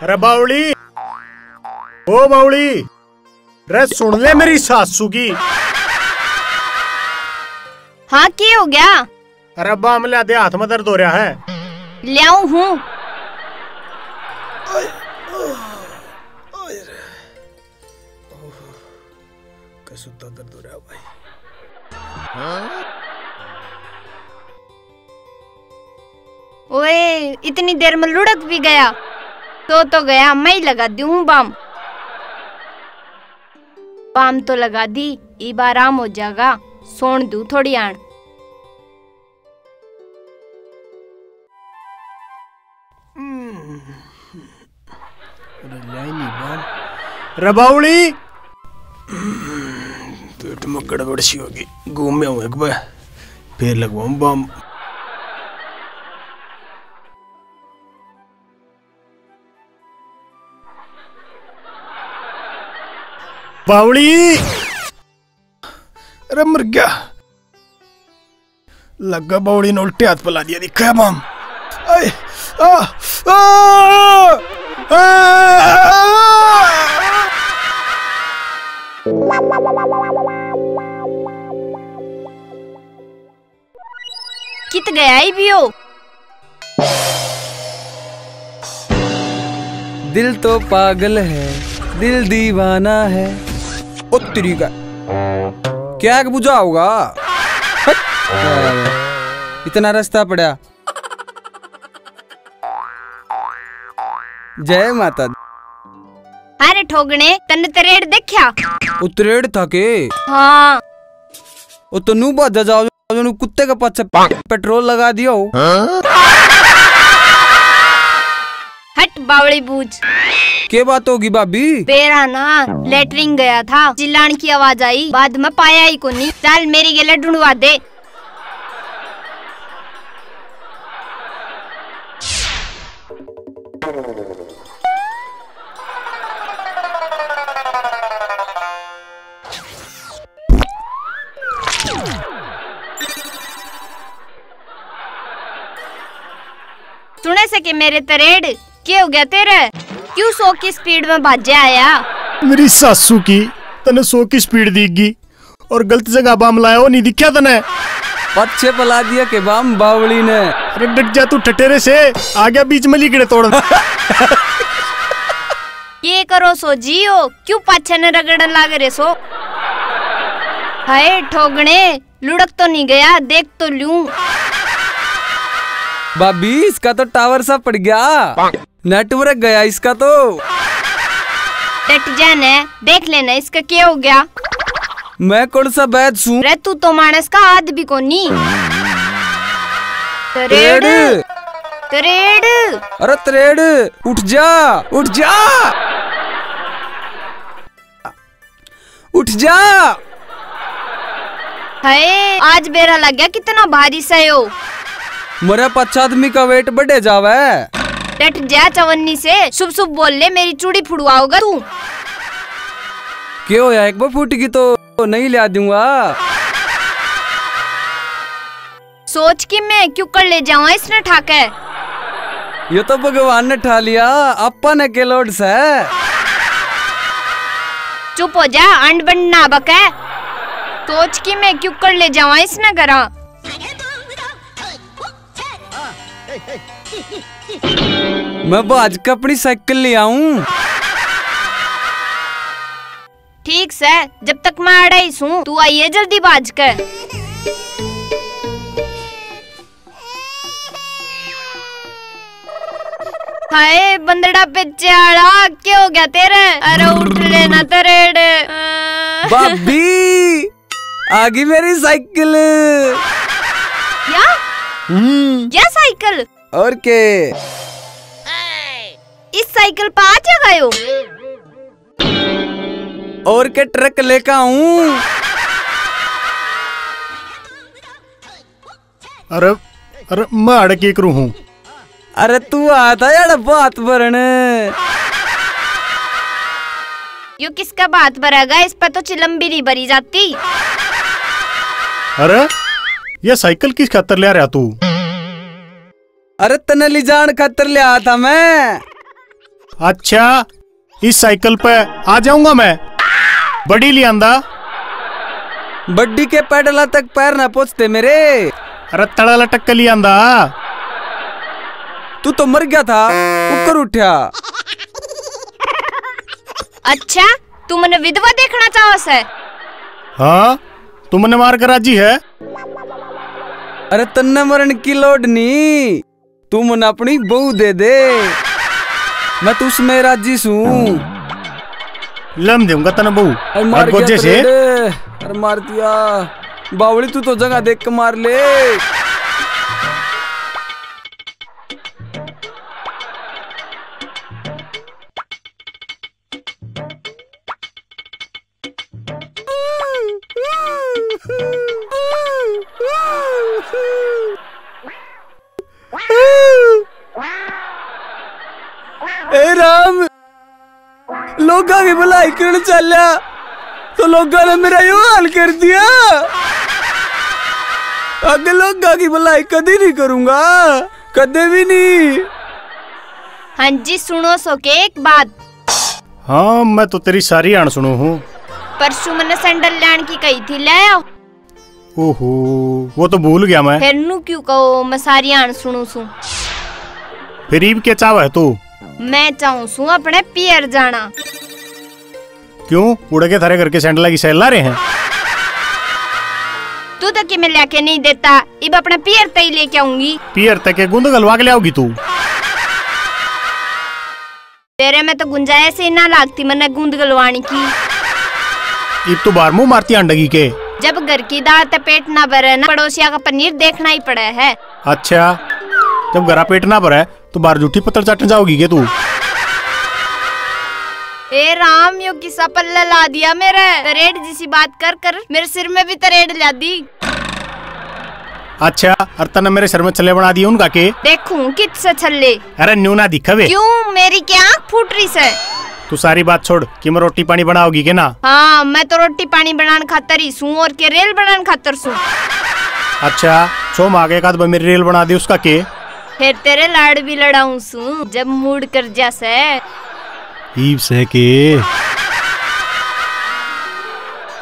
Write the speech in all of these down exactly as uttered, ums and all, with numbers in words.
रे बावली, ओ बावली, रे सुन ले मेरी सासू की। हाँ, के हो गया? अरे बाम ल्या दे, हाथ में दर्द हो रहा है। ल्याऊं हूँ। कसुता दर्द हो रहा भाई। ओए, इतनी देर में लुढ़क भी गया। तो तो गया, मैं ही लगा दूं बाम। बाम तो लगा दी, इब आराम हो जाएगा। सोण दूं थोड़ी आण। अरे लाई नहीं बाम। रे बावली। पेट में गड़बड़ सी होगी, घूम में आऊं एक बार, फिर लगवाऊं बाम। बावली। अरे मर गया। लगा बावली ने उल्टे हाथ पिला दिया, दिखा बाम। आए, आ, आ, आ, आ। कित गया ही भी हो? दिल तो पागल है, दिल दीवाना है। ओ तेरी का, क्या एक बुझा होगा? हट। इतना रास्ता पड़ा। जय माता दी। अरे ठोगणे, तन्ने तरेड़ देख्या? ओ तरेड़ था के? हाँ। ओ तो नू भाजा जाओ, जणु कुत्ते के पाछे पेट्रोल लगा दियो। हट बावली बूझ। के बात होगी भाभी? बेरा ना, लेटरिन गया था, चिल्लाण की आवाज आई, बाद में पाया ही कोनी। चल मेरी गेले ढूंढवा दे। सुने से के मेरे तरेड़, के हो गया तेरे? क्यों सौ की स्पीड में भाजे आया? मेरी सासू की, तने सौ की स्पीड दीगी और गलत जगह बाम लाया, वो नहीं दिखा तने? पच्छे पला दिया के बाम बावली ने। अरे डट जा तू ठटेरे से, आ गया बीच में लीकड़े तोड़। ये करो सो जियो, क्यों पाछे ने रगड़न लाग रे सो? हाय ठोगणे, लुढ़क तो नहीं गया, देख तो लूं। भाभी, इसका तो टावर सा पड़ गया, नेटवर्क गया इसका तो। डट जा ने, देख लेना इसका क्या हो गया। मैं कौन सा बैद सूं? रे तू तो मानस का आद भी कोनी। तरेड़। तरेड़। तरेड़। अरे तरेड़, उठ जा, उठ जा। उठ जा। हाय, आज बेरा लग गया, कितना भारी सा यो। मरे पाछा आदमी का वेट बढ़े जावे। डट जा चवन्नी से, शुभ शुभ बोल ले, मेरी चूड़ी फुड़वाओगा तू। के होया, एक बार फूट गई तो नहीं लिया दूंगा। सोच कि मैं क्यों कर ले जाऊं इसने ठाके। यो तो भगवान ने ठा लिया, आपा ने के लोड से। चुप हो जा, अंड बंड ना बके। सोच कि मैं क्यों कर ले जाऊं इसने घरा। मैं भाज के अपनी साइकिल ले आऊं। ठीक सै, जब तक मैं आड़े ही सूं, तू आइए जल्दी भाज के। हाय बंदड़ा पेचे आला, के हो गया तेरे? अरे उठ लेना तरेड़। भाभी, आ गई मेरी साइकिल। या? हम्म। या साइकिल? और के? इस साइकिल पर आ क्या गयो? और के ट्रक लेकर आऊं? अरे, अरे, मैं अड़े के करूं हूं? अरे, तू आता यार बात भरन। यो किसका बात भरेगा? इस पर तो चिलम भी नहीं भरी जाती। अरे, ये साइकिल किस खातर ले रहा तू? अरे, तने ले जान खातर ले आया था मैं। अच्छा, इस साइकिल पे आ जाऊंगा मैं, बड़ी ले आंदा। बड्डी के पैडला तक पैर ना पहुंचते मेरे। अरे तड़ा लटक के ले आंदा। तू तो मर गया था, ऊपर उठा। अच्छा, तू मने विधवा देखना चाहो सै? हाँ, तू मने मार के राजी है? अरे तन्ने मरण की लोड नी, तू मने अपनी बहू दे दे, मैं तो उसमें राजी सूं। लम दूंगा तने बहू। अरे मार और गोजे से। अरे मार दिया बावली, तू तो जगह देख के मार ले। ए राम, लोगा की भलाई करण चाल्या तो लोगा ने मेरा यो हाल कर दिया। आगे लोगा की भलाई कदी नहीं करूंगा, कदे भी नहीं। हाँ जी, सुनो सो के एक बात। हाँ, मैं तो तेरी सारी हाण सुनू हूँ। परसों मन्ने सैंडल लाण की कही थी, ले आयो? ओहो, वो तो भूल गया मैं। फिर नू क्यों कहो, मैं सारी हाण सुनू सूं। फिर इब के चाहवै है तू? मैं चाहूँ सूं अपने पियर जाना। क्यों, उड़े के थारे घर के सैंडल की सेल ला रहे हैं? तू तो किमे लेके नहीं देता, इब अपने पियर ते ही लेके आऊंगी। पियर ते के गूंद गलवा के ले आओगी तू? तेरे में तो गुंजाइश ही ना लागती मन्ने गूंद गलवाने की। इब तो बाहर मुंह मारती आंडगी के। जब घर की दाल ते पेट ना भरे ना, पड़ोसिया का पनीर देखना ही पड़े है। अच्छा, जब घरा पेट ना भरे तो बाहर जूठी पत्तल चाटने जाओगी के तू? ए राम, यो किसा पल्ले ला दिया मेरे। तरेड जिसी बात कर कर मेरे सिर में भी तरेड ला दी। अच्छा, और तन्ने मेरे सिर में छल्ले बना दिए उनका के? देखूं कित से छल्ले। अरे न्यू ना दिखा बे। क्यों, मेरी क्या आँख फूट रही से? तू सारी बात छोड़, कि मैं रोटी पानी बनाओगी के ना? हाँ, मैं तो रोटी पानी बनान खातर ही सूं, और के रेल बनान खातर सूं। अच्छा, छो माँ के एक आध बार मेरी रेल बना दे, उसका के? फिर तेरे लाड़ भी लड़ाऊं सूं, जब मूड कर जा से। ईब सै के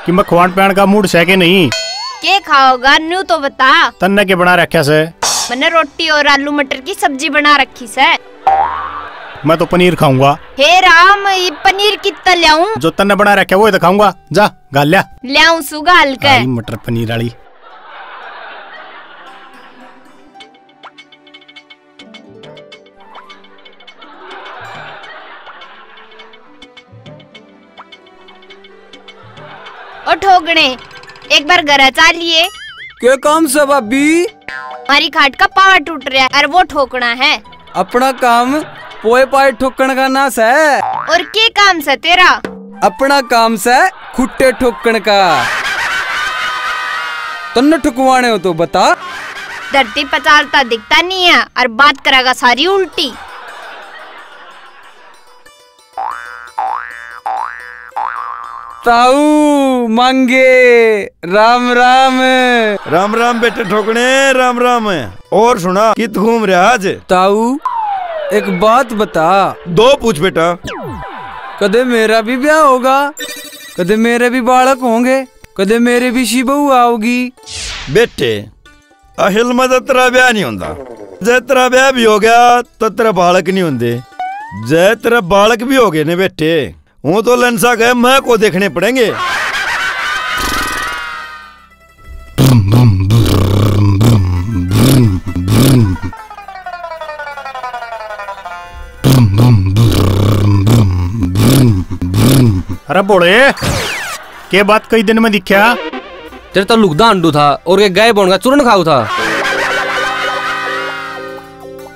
कि मैं खवान पान का मूड सै के नहीं? के खाओगा, न्यू तो बता। तन्ने के बना रखा सै? मैंने रोटी और आलू मटर की सब्जी बना रखी सै। मैं तो पनीर खाऊंगा। हे राम, ये पनीर कितना ल्याऊं? जो तन्ने बना रखा वो ही तो खाऊंगा। जा, घाल ल्या। ल्याऊं सु घाल के। आई मटर पनीर वाली। ओ ठोकणे, एक बार घर आ चालिए। के काम से भाभी? हमारी खाट का पावा टूट रहा है, अरे वो ठोकना है। अपना काम पोए पाए ठोकण का ना सै। और के काम सै तेरा? अपना काम सै खुट्टे ठोकण का। तन्ने ठुकवाने हो तो बता। धरती पचालता दिखता नहीं है और बात करेगा सारी उल्टी। ताऊ मांगे, राम राम। राम राम बेटे ठोकणे, राम राम। और सुना, कित घूम रहा आज? ताऊ, एक बात बता। दो पूछ बेटा। कदे मेरा भी ब्याह होगा, कदे मेरे भी बालक होंगे, कदे मेरे भी सी बहू आओगी। बेटे, असल में तो तेरा ब्याह नहीं होंदा। जै तेरा ब्याह भी हो गया तो तेरे बालक नहीं होंदे। जै तेरे बालक भी हो गए ने बेटे, वो तो लंसा गए मैं को देखने पड़ेंगे। अरे भोले, के बात कई दिन में दिख्या? तेरे तो लुकदा अंडू था और के गाय बोन का चूरन खाऊ था।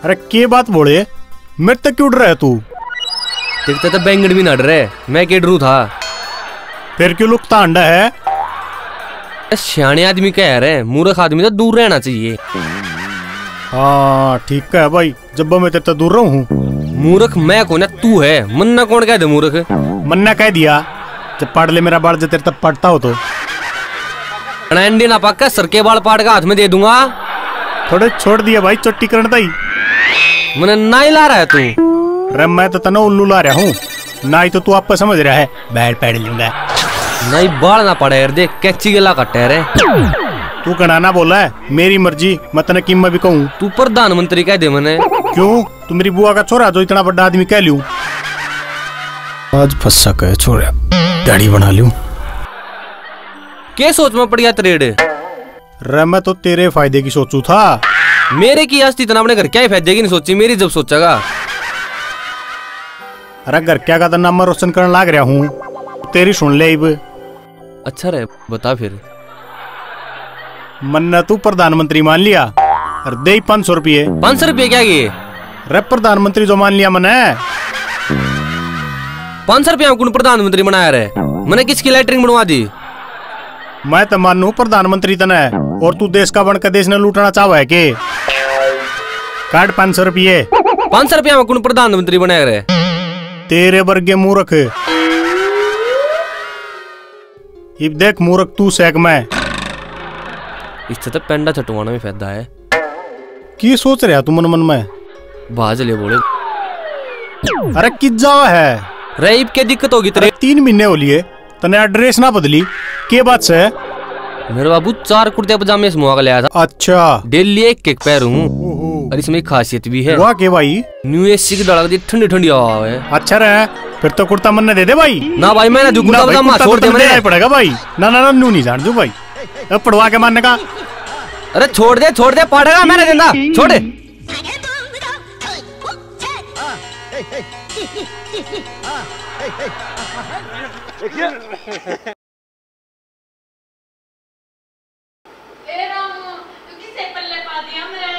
अरे के बात भोले, मेरे तक क्यों डर रहा है तू? तेरे तक तो बैंगन भी ना डरे, मैं के डरू था। फिर क्यों लुकता अंडा है? ए, सियाणे आदमी कह रहे, मूर्ख आदमी तो दूर रहना चाहिए। हाँ, ठीक है भाई, जब मैं तेरे तक दूर रहूं हूँ। मूर्ख मैं कोन्या, तू है। मन्ना कौन कह दे मूर्ख? मन्ना कह दिया, जब पढ़ ले मेरा बाल, जब तेरे तक पढ़ता हो तो। अंडे ना पाका, सर के बाल पाड़ का हाथ में दे दूंगा। थोड़े छोड़ दिया भाई, चोटी करण ताई। मने ना ही ला रहा है तू। रे, मैं तो तने उल्लू ला रहा हूँ, ना ही तो तू आपे समझ रहा है, बैठ पैड़ लूंगा। नहीं, बाल ना पड़े यार, देख कैची गला कटे रे। तू घणा ना बोला है, मेरी मर्जी, मैं तने किम भी कहूँ। तू प्रधानमंत्री कह दे मने। क्यों? तू मेरी बुआ का छोरा जो इतना बड़ा आदमी कह लूं? आज फंसा के छोरा, दाढ़ी बना लूं। के सोच में पड़ गया तरेड़? रे, मैं तो तेरे फायदे की सोचू था। मेरे की आस्ती तना अपने घर क्या ही फायदे की नहीं सोची, मेरी जब सोचेगा। अरे, घर क्या का तो नाम मैं रोशन करने लाग रहा हूँ, तेरी सुन ले इब। अच्छा रे, बता फिर। मन्ने तू प्रधानमंत्री मान लिया और दे ही पाँच सौ रुपये। पाँच सौ रुपये क्या किए? रे, प्रधानमंत्री जो मान लिया मने। पाँच सौ रुपया में कुण प्रधानमंत्री बनाया रे? मने किसकी लैटरिन बनवा दी? मैं तो मानू प्रधानमंत्री तने, और तू देश का बन के देश ने लूटना चाहवे है के? काट पाँच सौ रुपये। पाँच सौ रुपया में कुण प्रधानमंत्री बनाया रे? तेरे वर्गे मूर्ख। इब देख मूर्ख, तू सैक में। इससे तो पेंडा छटवाना में फायदा है। की सोच रहा तू मन मन में? भाज ले बोले। अरे कित जावा है? रे इब के दिक्कत होगी तेरे? अरे तीन महीने हो लिए, तने ड्रेस ना बदली, के बात से? मेरे बाबू चार कुर्ते पजामे से मंगा के लाया था। अच्छा। डेली एक एक पहनूं। ओहो। और इसमें एक खासियत भी है। वाह के भाई? न्यू एसी की डाल दी, ठंडी ठंडी हवा है। अच्छा रे, फिर तो कुर्ता मन्ने दे दे भाई। ना भाई, मैं ना दूं ना कुर्ता भाई, पजामा, कुर्ता छोड़ तो दे मन्ने मने। देना ही पड़ेगा भाई। ना, ना, ना, न्यू नहीं जान दूं भाई। अब पड़वा के मारने का। अरे छोड़ दे, छोड़ दे, पाड़ेगा, मैं नहीं देना, छोड़। ए राम, तू किसे पल्ले पा दिया मेरे?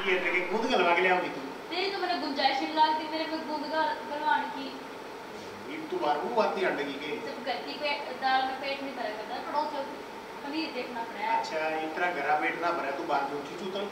ये तेरे गूंद गलवा के ले आओगी तू। तेरी तो मैंने गुंजाइश ही नहीं लगती मेरे में गूंद गल-, गलवान की। ये तू बार वो बात नहीं हटेगी के? जब घर की पे-, दाल में पेट नहीं भरा करता, पड़ोसियों को खमीर देखना पड़ा है। अच्छा, इतना घरा पेट ना भरा, तू बाहर में उठी तू तो।